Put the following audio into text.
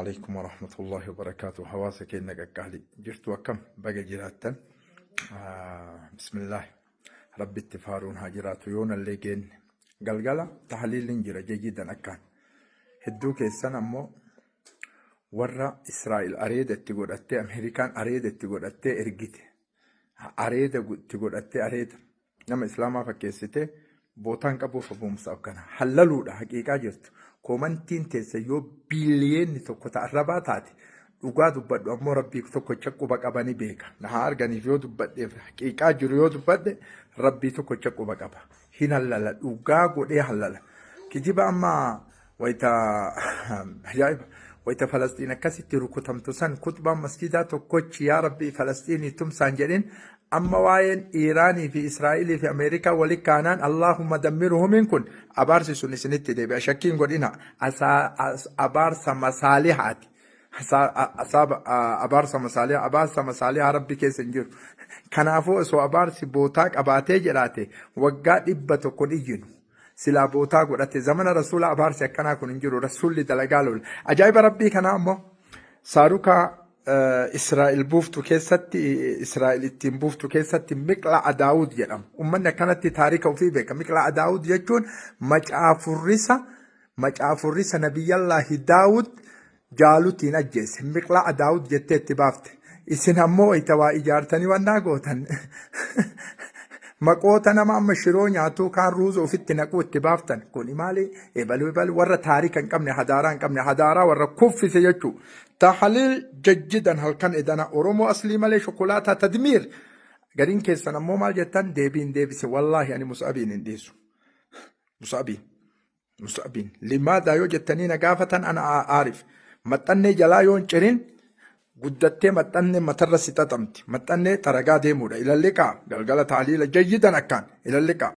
Alaikum warahmatullahi wabarakaatu. Hawaasa keenya qaqqaalii jirtu, akkam? Baga jiraattan. Bismillah. Rabbitti faaruun haa jiraatu. Yoonallee geenne. Galgala tahliilin jira jajiidan akkaan. Hedduu keessan ammoo warra Israa'el areeda itti godhattee, Ameerikaan areeda itti godhattee ergite. Areeda itti godhattee, areeda nama Islaamaa fakkeessitee bootaan qabuuf abuumsaaf kana hallaluudha. Haqiiqaa jirtu koomantiin teessa yoo biiliyeenni tokko ta'arrabaa taate, dhugaa dubbadhu ammoo Rabbii tokkocha quba qabani beeka. Na haa arganiif yoo dubbadheef, haqiiqaa jiru yoo dubbadhe, Rabbii tokkocha quba qaba. Hin hallala, dhugaa godhee hallala. Kijiba amma wayita ajaa'iba, wayita Falasxiin akkasitti rukutamtu san kutbaan masjidaa tokkochi "Yaa Rabbii, Falasxiinii tumsaan" jedhin. Amma waa'een Iiraanii fi Israa'ilii fi Ameerikaa wali kaanaan "Allaahumma dammiruhumiin" kun abaarsi sun isinitti deebi'a, shakkiin godhina. Abaarsa masaalihaati. Abaarsa masaalihaa, abaarsa masaalihaa Rabbi keessa hin jiru. Kanaafuu osoo abaarsi bootaa qabaatee jiraate waggaa 100 iyyinu. Silaa bootaa godhate zamana Rasuula abaarsi akkanaa kun hin jiru. Rasuulli dalagaa lola. Ajaa'iba Rabbii kanaa ammoo saarukaa Israa'el buuftu keessatti, Israa'el ittiin buuftu keessatti Miqla'a Daawud jedhama. Uummanni akkanatti taarika ofii beeka. Miqla'a Daawud jechuun macaafurrisa Nabiyyallaahi Daawud Jaalutiin ajjeese. Miqla'a Daawud jettee itti baafte. Isin ammoo wayita waa ijaartanii wannaa gootan, maqoota nama amma shiroo nyaatuu kaan ruuza ofitti naquu itti baaftan. Kuni maali? Ebaluu ebaluu warra taarika hin qabne, hadaaraa hin qabne, hadaaraa warra kuffise jechuu. Tahliil jajjidan halkan edana Oromoo aslii malee shokolaataa tadmiir. Gariin keessan ammoo maal jettan? Deebiin deebise. Wallaahi ani Mus'abiin hin dhiisu. Mus'abiin. Mus'abiin. Limaadaa yoo jettanii na gaafatan, ana aarif. Maxxannee jalaa yoo hin cirin guddattee maxxannee matarra si xaxamti. Maxxannee xaragaa deemuudha. Ilalliqaa galgala tahliila jayyidan akkaan ilalliqaa.